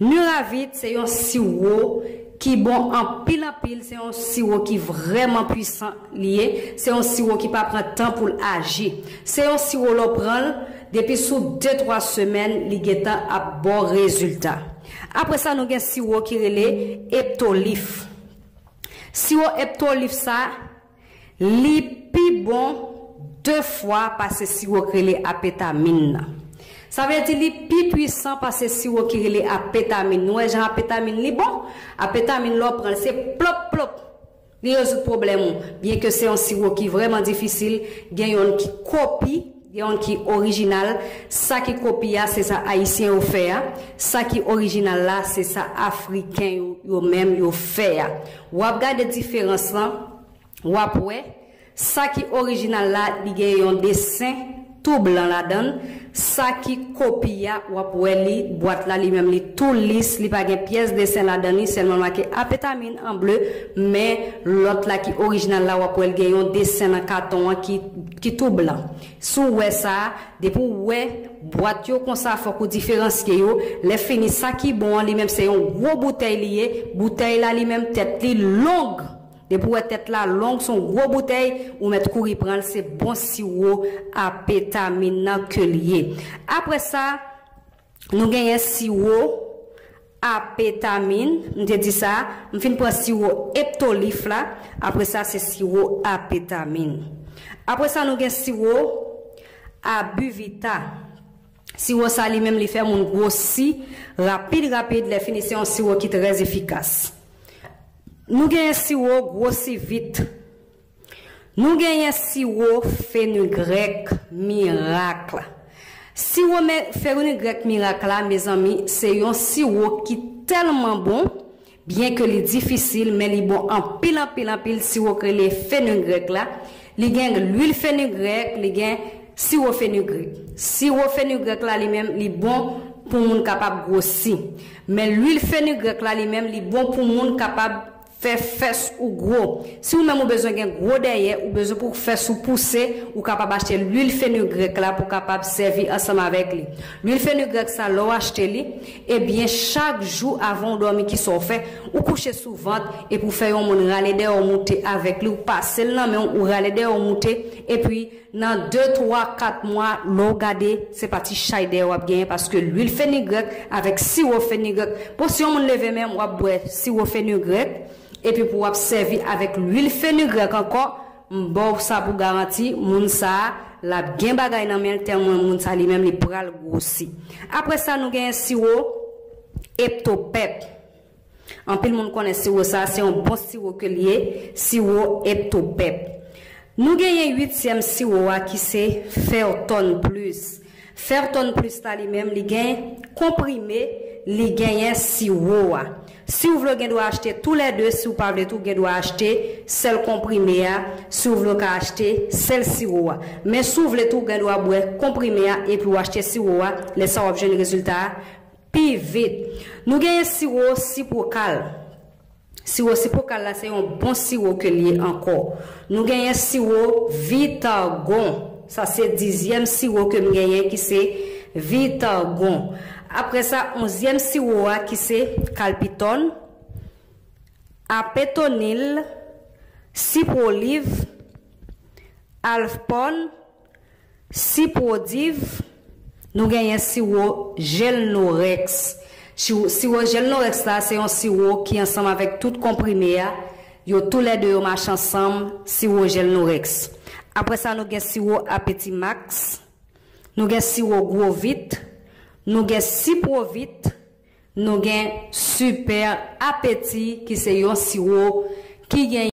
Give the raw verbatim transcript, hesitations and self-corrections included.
Nuravit se yon siwo ki bon anpil anpil, se yon siwo ki vrèman pwisan li ye, se yon siwo ki pa pran tan pou l aji. Se yon siwo lè w pran l, depi sou de twa semèn, li gentan ap ba w rezilta. Apre sa, nou gen siwo ki rele Eptolif. Siwo Eptolif sa, li pi bon de fwa pase siwo ki rele apetamin nan. Sa vle di li pi pwisan pase siwo ki rele apetamin. Nou wè jan apetamin li bon? Apetamin lè w pran l se plòp plòp. Li rezoud pwoblèm ou. Byenke se yon siwo ki vrèman difisil, gen yonn ki kopi, gen yonn ki orijinal. Sa ki kopi a, se sa ayisyen yo fè a. Sa ki orijinal la, se sa afriken yo, yo menm yo fè a. W ap gade diferans lan, w ap wè. Sa ki orijinal la, li gen yon desen tou blan ladan l. Sa ki kopi a, w ap wè li, bwat la li menm li tou lis, li pa gen pyès desen ladan li, sèlman make apetamin an ble, men lòt la ki orijinal la, w ap wè l gen yon desen nan katon an ki, ki tou blan. Si w wè sa, depi w wè bwat yo konsa, fòk ou diferansye yo. Lè fini, sa ki bon an, li menm se yon gwo boutèy li ye. Boutèy la, li menm, tèt li long. Depi w wè tèt la long, se yon gwo boutèy, ou mèt kouri pran l, se bon siwo apetamin nan ke l ye. Apre sa, nou genyen siwo apetamin, m te di sa, m fin pran siwo Eptolif la, apre sa se siwo apetamin. Apre sa, nou gen siwo Abuvita. Siwo sa li menm li fè moun gwosi rapid rapid, lè fini se yon siwo ki trè efikas. Nou genyen siwo gwosivit. Nou genyen siwo fenugrèk mirak. Siwo me- fenugrèk mirak la, mezanmi, se yon siwo ki tèlman bon, byenke li difisil, men li bon anpil, anpil, anpil. Siwo ki rele fenugrèk la, li gen lwil fenugrèk, li gen siwo fenugrèk. Siwo fenugrèk la, li menm, li bon pou moun kapab gwosi. Men lwil fenugrèk la, li menm, li bon pou moun kapab fè fès ou gwo. Si ou menm ou bezwen gen gwo dèyè, ou bezwen pou fès ou pouse, ou kapab achte lwil fenugrèk la pou kapab sèvi ansanm avèk li. Lwil fenugrèk sa, lè w achte li, ebyen, chak jou avan w dòmi, kisa w fè? Ou kouche sou vant, epi w fè yon moun rale dèyè w moute avèk li, ou pase l nan men w, ou rale dèyè w moute, epi nan de, twa, kat mwa, lè w gade, se pa ti chay dèyè w ap genyen, paske lwil fenugrèk avèk siwo fenugrèk. Bon, si yon moun leve menm, w ap bwè siwo fenugrèk, epi pou w ap sèvi avèk lwil fenugrèk ankò, m ba w sa pou garanti, moun sa a, l ap gen bagay nan men l, tèlman moun sa li menm, li pral gwosi. Apre sa, nou genyen siwo Eptopèp. Anpil moun konnen siwo sa, se yon bon siwo ke l ye, siwo Eptopèp. Nou genyen uityèm siwo a ki se Ferton Plus. Ferton Plus la li menm, li gen konprime, li genyen siwo a. Si w vle, w gen dwa achte toulède, si w pa vle tou, w gen dwa achte sèl konprime a, si w vle, w ka achte sèl siwo a. Men si w vle tou, w gen dwa bwè konprime a epi w achte siwo a, lè sa w ap jwenn rezilta a pi vit. Nou genyen siwo sipwokal. Siwo sipwokal la se yon bon siwo ke l ye ankò. Nou genyen siwo Vitagon. Sa se dizyèm siwo ke m genyen ki se Vitagon. Apre sa, onzyèm siwo a ki se Kalpitòn, Apetonil, Sipwoliv, Alfpòn, Sipwodiv, nou genyen siwo Jelnorèks. Siwo, siwo Jelnorèks la, se yon siwo ki ansanm avèk tout konprime a. Yo toulède yo mache ansanm, siwo Jelnorèks. Apre sa, nou gen siwo Apetimax, nou gen siwo Gwovit, nou gen Sipwovit, nou gen Sipè Apeti, ki se yon siwo ki gen